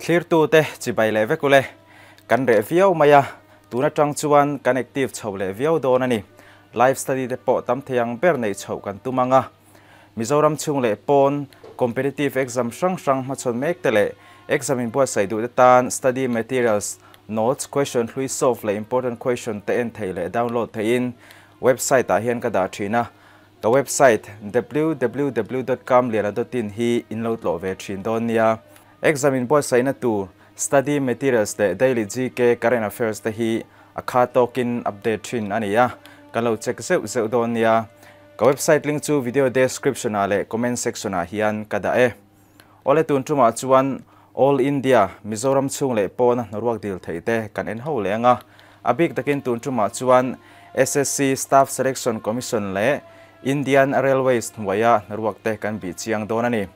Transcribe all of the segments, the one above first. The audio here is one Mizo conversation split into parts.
Thlirtute chibai leh vek ule. Kan reh viau mai a, tun atang chuan kan active chho leh viau dawn a ni. Live study te pawh tam thei ang ber neih chhoh kan tum ang a. Mizoram chhung leh pawn competitive exam hrang hrang hmachhawn mek te leh exam inbuatsaih duh te tan study materials, notes, question hlui solve leh important question te en thei leh download theihin website ah hian ka dah thin a. Ka website www dot kamliana dot in hi in lo tlawh ve thin dawn nia. Exam inbuatsaihna tur study materials leh daily GK current affairs te hi a kha tawkin update thin a ni a, kan lo check zeuh zeuh dawn nia. Ka website link chu video description ah leh comment section ah hian ka dah e. Awle tun tumah chuan All India, Mizoram chhung leh pawna hnaruak dil theih te kan en ho leh ang a. A bik takin tun tumah chuan SSC Staff Selection Commission leh Indian Railways hnuaia hnaruak te kan bih chiang dawn a ni.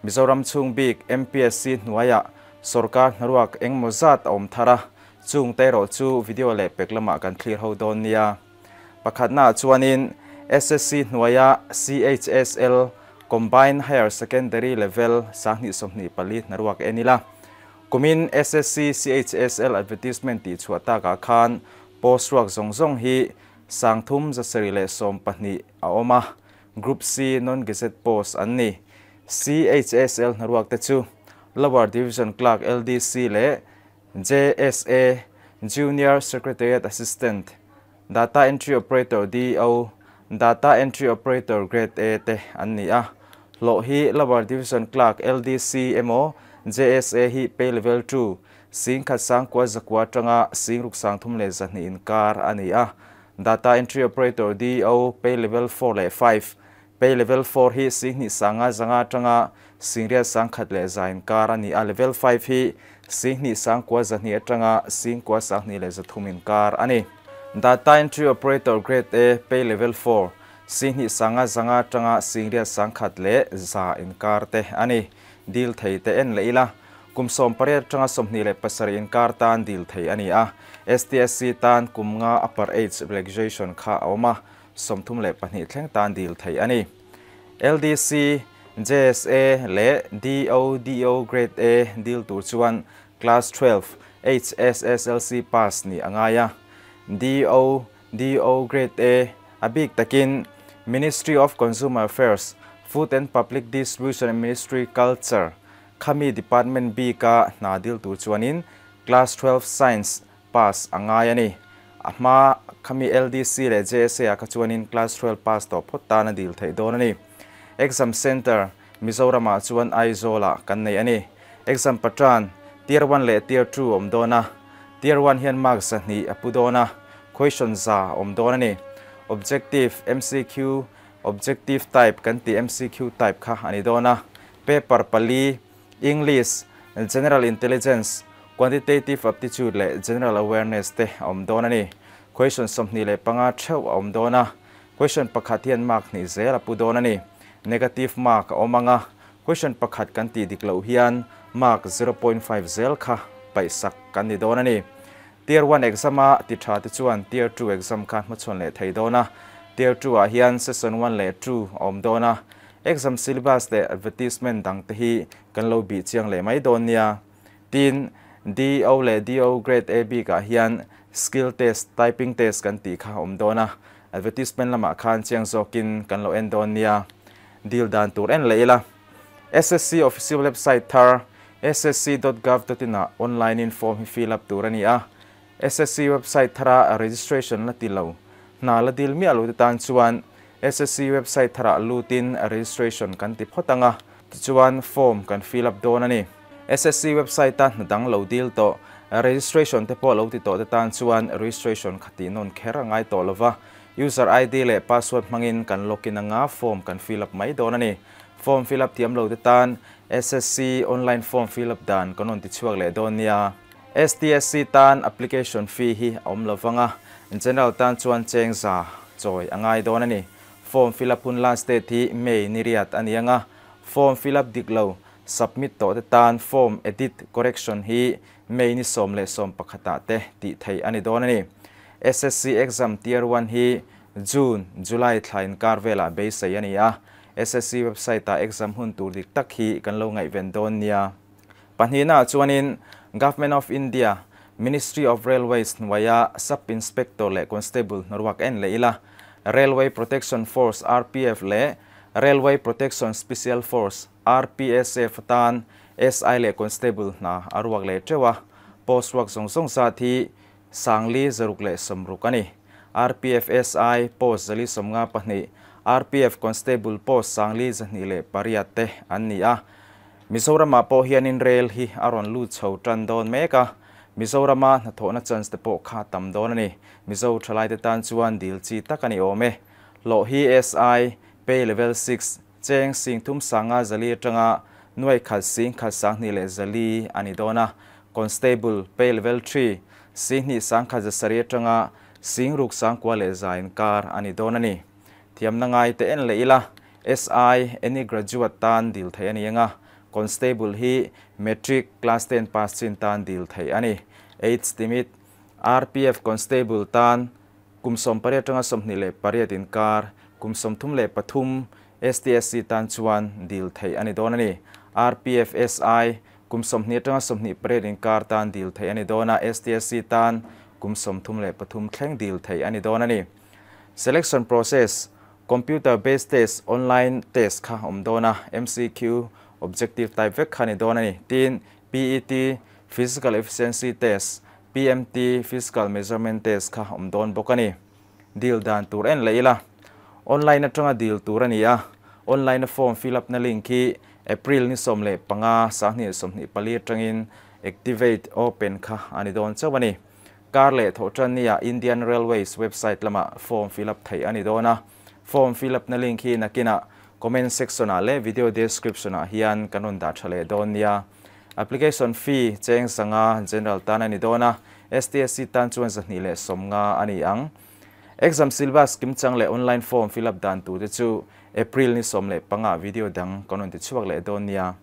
Mizoram chhung bik MPSC hnuaiah sorkar hnaruak engmaw zat a awm thar a, chung te erawh chu video leh pek lamah kan thlir ho dawn nia. Pakhatnaah chuanin SSC hnuaia CHSL, Combined Higher Secondary Level, 2024 hnaruak en ila. Kumin SSC CHSL advertisement tih chhuah takah khan post ruak zawng zawng hi 3712 a awm a, Group C non-gazette post an ni. CHSL hnaruak te chu Lower Division Clerk, LDC, leh JSA, Junior Secretariat Assistant, Data Entry Operator, DEO, Data Entry Operator Grade A te an ni a. Hlawh hi Lower Division Clerk, LDC, emaw JSA hi Pay Level 2, 19,900 atanga 63,200 inkar a ni a. Data Entry Operator, DEO, Pay Level 4 leh 5, Pay Level 4 hi 2500 atanga 8100 inkar a ni a, Level 5 hi 99,200 atanga 93,300 inkar a ni. Data Entry Operator Grade A, Pay Level 4, 2500 atanga 8100 inkar te a ni. Dil thei te en leh ila, kum 18 atanga 27 inkar tan dil thei a ni a, STSC tan kum nga upper age relaxation kha a awm a, 32 thleng tan dil thei a ni. LDC, JSA leh DODO Grade A dil tur chuan Class 12 HSSLC pass nih a ngai a. DODO Grade A a bik takin Ministry of Consumer Affairs, Food and Public Distribution and Ministry Culture khami Department bika hna dil tur chuanin Class 12 Science pass a ngai a ni. A hma khami LDC leh JSA ah kha chuanin Class 12 pass tawh phawt tan a dil theih dawn a ni. Exam Centre Mizoramah chuan Aizawlah kan nei a ni. Exam pattern Tier 1 leh Tier 2 awm dawn a. Tier 1 hian mark 200 a pu dawn a, question 100 awm dawn a ni. Objective MCQ, Objective type kan tih MCQ type kha a ni dawn a. Paper pali, English, General Intelligence, Quantitative Aptitude leh General Awareness te a awm dawn a ni. Question 25 theuh a awm dawn a, question pakhat hian mark 2 zel a pu dawn a ni. Negative mark a awm ang a, question pakhat kan tih dik loh hian mark 0.5 zel kha paihsak kan ni dawn a ni. Tier 1 exam a ti tha te chuan Tier 2 exam kha hmachhawn leh thei dawn a, Tier 2 ah hian Session 1 leh 2 a awm dawn a, exam syllabus leh advertisement dang te hi kan lo bih chiang leh mai dawn nia. Tin, DO leh DO Grade A bikah hian skill test, typing test kan tih kha awm dawn a, advertisement lamah khan chiang zawkin kan lo en dawn nia. Dil dan tur en leh ila. SSC official website thar ssc.gov.in ah online in form hi fill up tur a ni a. SSC website thara registration la ti lo, hna la dil miah lo te tan chuan SSC website tharah lutin registration kan ti phawt ang a, tichuan form kan fill up dawn a ni. SSC website a hna dang lo dil tawh, registration te pawh lo ti tawh te tan chuan registration kha tih nawn kher a ngai tawh lova, user ID leh password hmangin kan login anga form kan fill up mai dawn a ni. Form fill up thiam lo te tan SSC online form fill up dan kan rawn ti chhuak leh dawn nia. STSC tan application fee hi a awm lovang a, general tan chuan cheng za chawi a ngai dawn a ni. Form fill up hun last date hi May ni riat a ni ang a, form fill up dik lo submit tawh te tan form edit correction hi May ni 11 ah te tih theih a ni dawn a ni. SSC exam tier 1 hi June, July thla inkar velah beisei a ni a, SSC website ah exam hun tur dik tak hi kan lo ngaihven dawn nia. Pahnihna chuanin Government of India, Ministry of Railways hnuaia Sub Inspector leh Constable hnaruak en leh ila, Railway Protection Force, RPF, leh Railway Protection Special Force, RPSF, tan SI leh Constable hna a ruak leh teuh a, post ruak zawng zawng zat hi 4600 a ni. RPF SI post 452, RPF Constable post 4208 te an ni a. Mizoramah pawh hianin rel hi a rawn lut chho tan dawn mek a, Mizorama hnathawhna chance te pawh kha tam dawn a ni. Mizo thalaite tan chuan dil chi tak a ni awm e. Hlawh hi SI, Pay Level 6, cheng 35,400 atanga 1,124,400 a ni dawn a. Constable, Pay Level 3, 2,107 atanga 6,900 inkar a ni dawn a ni. Thiamna ngai te en leh ila, SI, any graduate tan dil thei a ni anga, Constable hi Matric Class 10 pass chin tan dil thei a ni. Age limit, RPF Constable tan kum 18 atanga 28 inkar, kum 33 STSC tan chuan dil thei a ni dawn a ni. RPF SI kum 20 atanga 28 inkar tan dil thei a ni dawn a, STSC tan kum 33 thleng dil thei a ni dawn a ni. Selection process, computer based test, online test kha awm dawn a, MCQ, objective type vek kha ni dawn a ni. Tin, PET, physical efficiency test, PMT, physical measurement test kha awm dawn bawk a ni. Dil dan tur en leh ila, online atanga dil tur a ni a, online form fill up na link hi April ni 15 2024 atangin activate open kha ani dawn chauh a ni. Kar leh thawhtan nia Indian Railways website lama form fill up thei ani dawn a, form fill up na link hi nakina comment section ah leh video description ah hian kan rawn dah tha leh dawn nia. Application fee cheng 500 general tan ani dawn a, STSC tan chuan 250 ani ang. Exam syllabus kimchang leh online form fill up dan tur te chu April ni 15 video dang kan rawn ti chhuak leh dawn nia.